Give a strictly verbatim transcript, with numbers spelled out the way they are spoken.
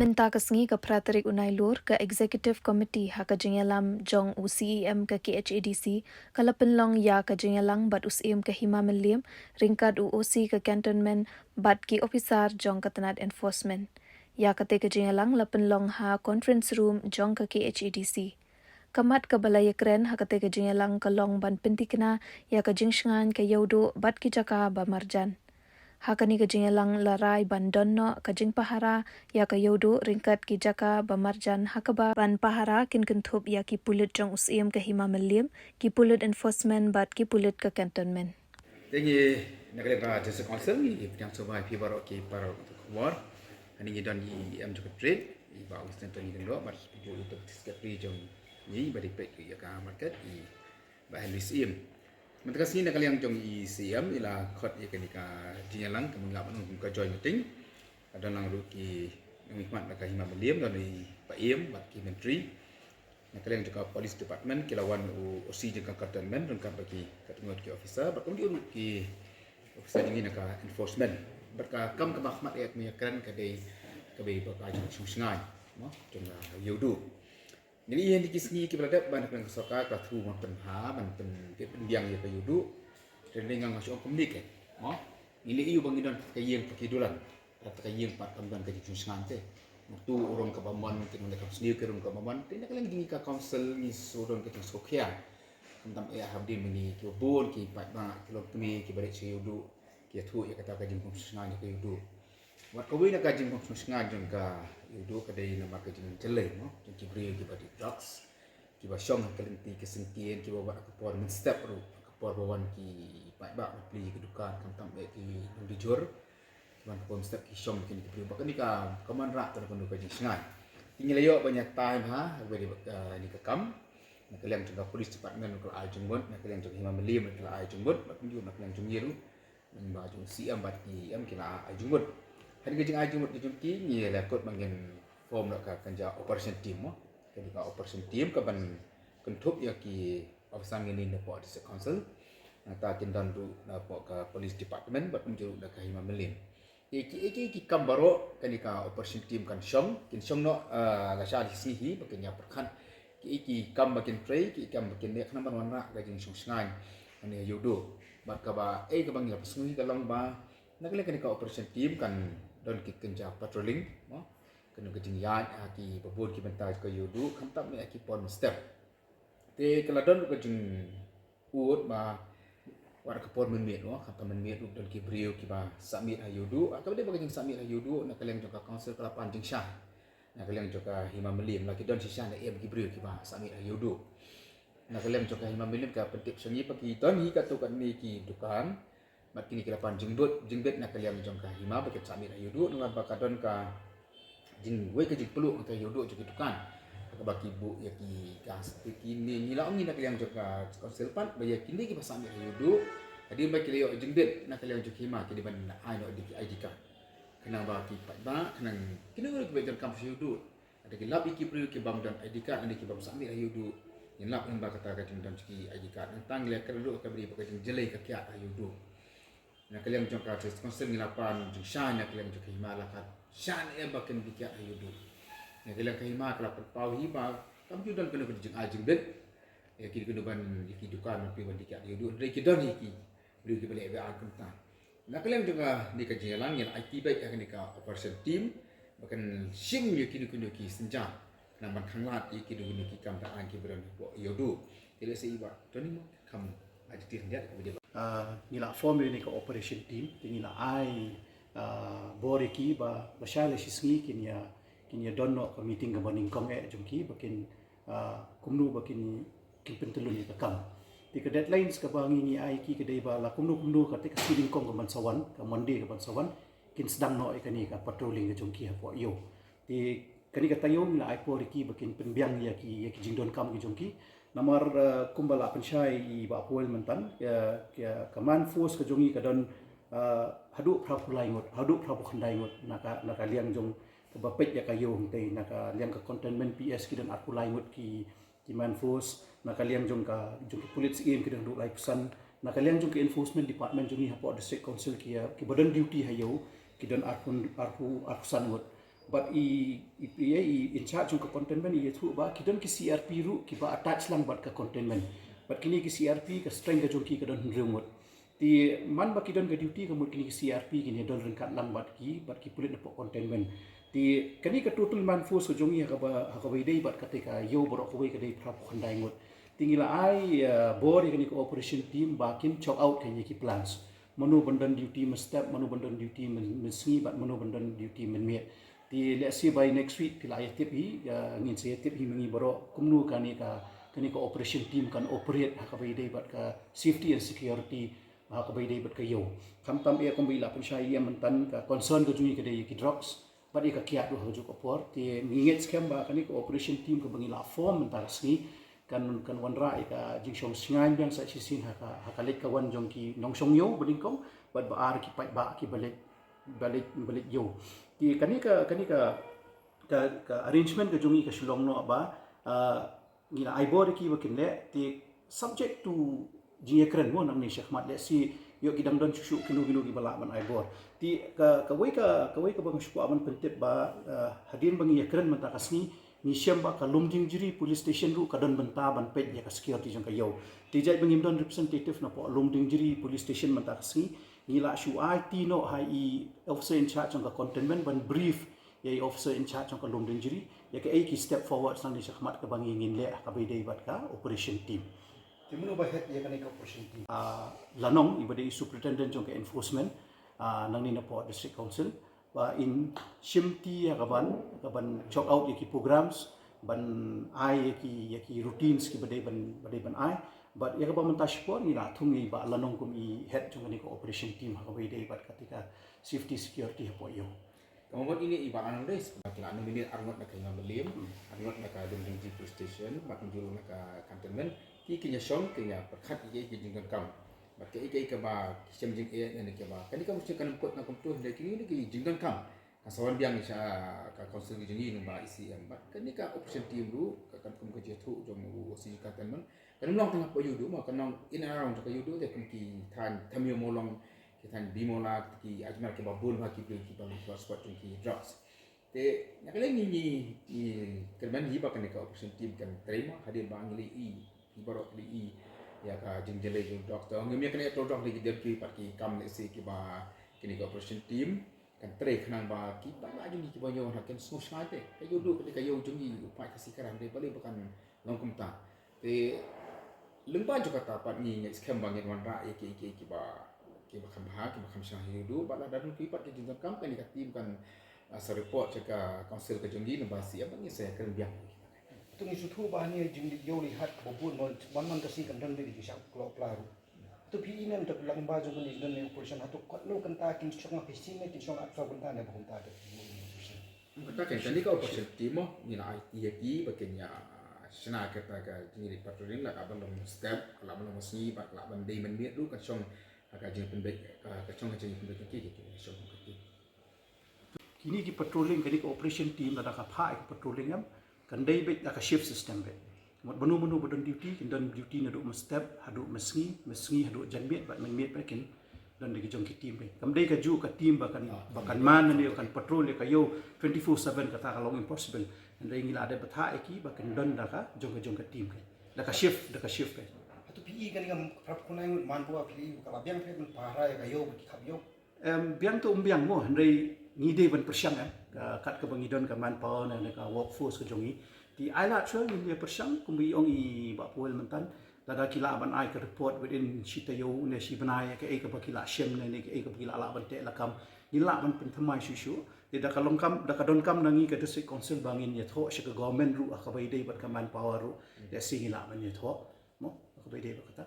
Mynta ka sngi ka phra tarik u Nailur, ka Executive Committee ha ka jingïalam jong u C E M ka K H A D C ka la pynlong ïa ka jingïalang bad u Syiem ka Hima Mylliem ryngkat u O C ka Cantonment bad ki officer jong ka tnat enforcement. Ïa kata ka jingïalang la pynlong ha conference room jong ka K H A D C. Ka mat kaba la ïakren ha kata ka jingïalang ka long ban pyntikna ïa ka jingshngaiñ ka Ïewduh bad ki jaka ba marjan. Ha kane ka jingïalang la rai ban don noh ka jingpahara ïa ka Ïewduh ryngkat ki jaka ba marjan ha kaba ban pahara kin kynthup ïa ki pulit jong u Syiem ka Hima Mylliem, ki pulit enforcement bad ki pulit ka Cantonment. Te ngi na ka liang ka District Council ngi pdiang sngewbha ïa phi baroh ki para khubor. Hangne ngi don i M jong ka Trade, i Bah Winston Tony Lyngdoh, bad i Deputy Secretary jong ngi, bad i peit ïa ka market, i Bah Henry Syiem. Mynta ka sngi na ka liang jong i C M i la khot ïa kane ka jingïalang kaba ngi lap ban ong ka joint meeting. Ka don lang ruh ki nongmihkhmat na ka Hima Mylliem, don i Bah Ïem bad ki myntri. Na ka liang jong ka Police Department ki la wan u O C jong ka Cantonment ryngkat bad ki katngut ki officer bad kumjuh ruh ki officer jong ngi na ka enforcement. Bad ka kam kaba khmat ïa ka kren ka dei kaba ïa ka jingshngaiñ, mo, jong ka Ïewduh. Ngi ïa ki sngi kiba la dep ba na ka liang ka sorkar ka thmu ban pynbha ban pyn pynbiang ïa ka Ïewduh. Te ngi nga nga shong kumne ke, mo. Ngi leh ïa u ba ngi don ka ïing pa ki dulan. Kata ka ïing pat kam don ka jingshngaiñ te. Nangtu u rung kaba mon, ki nongdie kam sniew ki rung kaba mon. Te na ka liang jong ngi ka council ngi shu don ka jingsngewkhia. Khamtam eh ha bdin ma ngi kiba bun ki paidbah ki longkmie kiba rit sha Ïewduh. Ki ïathuh ïa kata ka jingpynshngaiñ ïa ka Ïewduh. Wat kawei na ka jingpynshngaiñ jong ka Ïewduh ka dei namar ka jingjyllei, mo, jong ki briew kiba rit drugs. Kiba shong ha ka lynti ka syngkien, kiba wad ha ka por mynstep ruh, ha ka por ba wan ki paidbah ban plie ki dukan, khamtam eh ki nongdie jhur. Kiba wan ha ka por mynstep ki shong kine ki briew. Ba kane ka, ka mon rah kano kano ka jingshngaiñ. Te ngi la ïoh ban ïa time ha, ha kaba ïadei bad kane ka kam. Na ka liang jong ka Police Department ka la ai jingmut, na ka liang jong ka Hima Mylliem ka la ai jingmut, bad kumjuh na ka liang jong ngi ruh. Ngi ba jong C M bad ki M ki la ai jingmut. Hangne ka jingai jingmut ka jong ki ngi la kut ba ngin form noh ka kynja operation team, mo. Kane ka operation team kaban kynthup ïa ki officer ngi na poh District Council. Nangta kin don ruh na poh ka Police Department bad kumjuh ruh na ka Hima Mylliem. Te ki, ki, ki kam baroh kane ka operation team kan shong, kin shong noh, ah, lashai shi sngi hi ba kin ïa pyrkhat ki, ki kam ba kin trei, ki kam ba kin leh khnang ban wanrah ka jingshngaiñ kane Ïewduh. Bad kaba, eh, kaba ngi la pynsngew ka long ba na ka liang kane ka operation team kan don ki kynja patrolling, mo. Kan don ka jingïaid ha kiba bun ki bynta ka Ïewduh, khamtam eh ha ki por mynstep. Te ka la don ruh ka jingud ba wat ka por mynmiet, mo, khamtam mynmiet ruh don ki briew kiba sah miet ha Ïewduh. Kaba dei ba ka jingsah miet ha Ïewduh na ka liang jong ka council ka la pan jingshai. Na ka liang jong ka Hima Mylliem la ki don shisha ne em ki briew kiba sah miet ha Ïewduh. Na ka liang jong ka Hima Mylliem ka pyntip sha ngi ba ki don hi katto katne ki dukan. Bad kine ki la pan jingbit, jingbit na ka liang jong ka Hima ba kin sah miet ha Ïewduh, namar ba ka don ka jingwei ka jingpluh ha ka Ïewduh jong ki dukan. Kaba ki buh ïa ki gas, te kine ngi la ong ngi na ka liang jong ka council pat ba ïa kine kiba sah miet ha Ïewduh, hadien ba ki la ïoh jingbit na ka liang jong ka Hima ki dei ban ai noh ïa ki I D card. Khnang ba ki paidbah, khnang kine kiba donkam sha Ïewduh. Lada ki lap ïa ki briew ki bym don I D card, lada ki bym sah miet ha Ïewduh. Ngin lap lyngba kata ka jingdon jong ki I D card. Nangta ngi la kren ruh kaba dei ba ka jingjyllei ka kiad ha Ïewduh. Na ka liang jong ka District Council ngi la pan jingshai na ka liang jong ka Hima la ka shai ne em ba kin ïa kiad ha Ïewduh. Na ka liang ka Hima ka la pynpaw hi ba kam ju don kano kano jingai jingbit ïa ki, kano ban ïa ki dukan ban plie ban ïa kiad ha Ïewduh. Hynrei ki don hi ki briew kiba leh ba ar kumta. Na ka liang jong kane ka jingïalang ngi la aiti beit ïa kane ka operation team ba kan shim ïa kino kino ki synja khnang ban khanglad ïa kino kino ki kam da aiñ kiba don hapoh Ïewduh. Te lehse i Bah Tony mo kham ai detail khyndiat ïa kaba dei ba. Ah, ngi la form ïa kane ka operation team, te ngi la ai, ah, bor ïa ki ba, ba shai la shi sngi kin ïa, kin ïa don noh ka meeting kaba nyngkong eh jong ki ba kin, ah, kumno ba kin, kin pyntyllun ïa ka kam. Te ka deadlines kaba ngi, ngi ai ki ka dei ba la kumno kumno kata ka sngi nyngkong kaban sa wan, ka Monday kaban sa wan, kin sdang noh ïa kane ka patrolling ka jong ki hapoh Ïew. Te kane ka taïew ngi la ai por ïa ki ba kin pynbiang ïa ki, ïa ki jingdonkam ki jong ki. Namar, eh, kumba la pynshai i Bah Paul mynta, eh, ka, ka command force ka jong ngi ka don, eh, haduh phraphew lai ngut, haduh phraphew khyndai ngut na ka, na ka liang jong kaba peit ïa ka Ïew hangtei, na ka liang ka cantonment P S ki don arphew lai ngut ki, ki command force, na ka liang jong ka, jong ki pulit syiem ki don haduh laiphew san, na ka liang jong ka enforcement department jong ngi hapoh District Council ki, kiba don duty ha Ïew ki don arphew, arphew, arphew san ngut. Bad i, i, i, i in charge jong ka containment i ïathuh ba ki don ki C R P ruh kiba attach lang bad ka containment. Bad kine ki C R P ka strength ka jong ki ka don hynriew ngut. Te man ba ki don ka duty ka mut kine ki C R P kin ïadon ryngkat lang bad ki, bad ki pulit napoh containment. Te kane ka total man force ka jong i ha kaba, ha kaba ïadei bad kata ka ïew baroh kawei ka dei phra phew khyndai ngut. Te ngi la ai, eh, bor ïa kane ka operation team ba kin chalk out kane ki plans. Mano ban don duty mynstep, mano ban don duty myn, mynsngi bad mano ban don duty mynmiet. Te lehse by next week phi la ïa tip hi, eh, ngin sa ïa tip hi ma ngi baroh kumno kane ka, kane ka operation team kan operate ha kaba ïadei bad ka safety and security, ha kaba ïadei bad ka ïew. Khamtam eh kumba i la pynshai ïa mynta ka concern ka jong i ka dei ki drugs bad ïa ka kiad ruh ha kajuh ka por. Te ngi ngeit skhem ba kane ka operation team kaba ngi la form mynta ka sngi kan, kan wanrah ïa ka jingshong shngaiñ biang sa shisien ha ka, ha ka leit ka wan jong ki nongshong ïew ba nyngkong bad ba ar ki paidbah kiba leit, ba leit, ba leit ïew. Te kane ka, kane ka, ka, ka arrangement ka jong i ka shu long noh ba, ah, ngi la ai bor ïa ki ba kin leh, te subject to jingïakren mo nangne shakhmat, lehse ïoh ki dang don shuh shuh kino kino kiba lah ban ai bor. Te ka, kawei ka, kawei kaba nga shu kwah ban pyntip ba, ah, hadien ba ngi ïakren mynta ka sngi, ngi shem ba ka Lumdiengjri Police Station ruh ka don bynta ban peit ïa ka security jong ka ïew. Te jait ba ngim don representative napoh Lumdiengjri Police Station mynta ka sngi, ngi la shu ai ti noh ha i officer in charge jong ka containment ban brief ïa i officer in charge jong ka Lumdiengjri ïa kaei ki step forward nangne shakhmat kaba ngi ngin leh ha kaba ïadei bad ka operation team. Te mano ba head ïa kane ka operation team? Ah, Lanong, iba dei i superintendent jong ka enforcement, ah, nangne napoh District Council, ba in shim ti ïa kaban, kaban chalk out ïa ki programs, ban ai ïa ki, ïa ki routines kiba dei ban, ba dei ban ai. Bad ïa kaba mynta shipor ngi la thung ïa i Bah Lanong kum i head jong kane ka operation team ha kaba ïadei bad kata ka safety security hapoh ïew. Ka mut ine i Bah Lanong dei, ba ki la nominate arngut na ka Imam Mylliem, arngut na ka Lumdiengjri Police Station, bad arngut na ka containment. Ki, kin ïa shong, kin ïa pyrkhat ïa ki jingdonkam. Bad kaei kaei kaba ki shem jingeh ne kaba, kane ka mut kan ym kut na kumto, hynrei kine ki jingdonkam kan sa wan biang sha ka council ka jong ngi lyngba E C M. Bad kane ka operation team ruh ka, kan kum ka jingïathuh jong u O C jong ka containment, kan ym long tang hapoh Ïewduh mo, kan long in and around ka Ïewduh, te kum ki thaiñ Thamiomawlong, ki thaiñ Bimawla, ki Ajmer, kiba bun ha ki briew kiba long hotspot jong ki drugs. Te na ka liang ngi, ngi, ngi kyrmen hi ba kane ka operation team kan trei mo, hadien ba ngi la ïohi, ngi baroh ngi la ïohi ïa ka jingjlei jong drugs. Te ngim ïa kane to drugs, ki dei ki pat ki kam lehse kiba kane ka operation team kan trei khnang ba kiba la jong ngi kiba ñiew ha kin sngewshngaiñ te. Ka Ïewduh ka dei ka ïew jong ngi, u paid Khasi Khara, hynrei balei ba kan long kumta. Te lyngba jong kata pat ngi ngeit skhem ba ngin wanrah ïa ki, ki, kiba, kiba kham bha, kiba kham shai ha Ïewduh, bad lada don ki pat ki jingdonkam, kane ka team kan, ah, sa report sha ka council ka jong ngi lyngba E C M, bad ngin sa ïakren biang. To ngi sngewthuh ba hangne jingdih ïew lehse kaba bun, man, man, man ka sngi kan don beit ki jingshah kloi pla ruh. To phi i ne em, to lyngba jong kane jingdon ne operation, hato katno kynta kin shong ha phi sngi ne kin shong arphew kynta ne ba kumta te operation? Kata kan, kane ka operation team mo, ngi la ai ïa ki ba kin ïa shna kata ka jingïaleit patrolling, la ka ban long step, la ban long sngi, bad la ban dei mynmiet ruh kan shong ha ka jingpynbeit, ka, ka shong ha ka jingpynbeit ki, ki, ki shong ha ki. Kine ki patrolling, kane ka operation team lada ka phah ïa ka patrolling em, kan dei beit da ka shift system beit. Mut mano mano ba don duty, kin don duty naduh mynstep haduh mynsngi, mynsngi haduh janmiet, bad mynmiet bad kin don da ki jong ki team beit. Kam dei kajuh ka team ba kan, ba kan man ne ba kan patrol ïa ka ïew twenty-four seven, kata ka long impossible. Hynrei ngi la dep bthah ïa ki ba kan don da ka jong ka jong ka team beit. Da ka shift, da ka shift beit. Hato phi i kane ka phra phew khyndai ngut manpower phi i ka la biang phi ban pahara ïa ka ïew bad ki khap ïew? Em, biang to ym biang mo, hynrei ngi dei ban pyrshang, em, ka, kat kaba ngi don ka manpower ne, ne ka workforce ka jong ngi. Te ai lad shuwa ngin ïa pyrshang, kumba i ong i Bah Powell mynta, lada ki lah ban ai ka report within shi taïew ne shi bnai, kaei kaba ki la shem ne, ne kaei kaba ki la lah ban teh lakam, ngin lah ban pynthymmai shuh shuh. Te da ka long kam, da ka donkam na ngi ka District Council ba ngin ïathoh sha ka government ruh ha kaba ïadei bad ka manpower ruh, lehse ngi lah ban ïathoh mo ha kaba ïadei bad kata.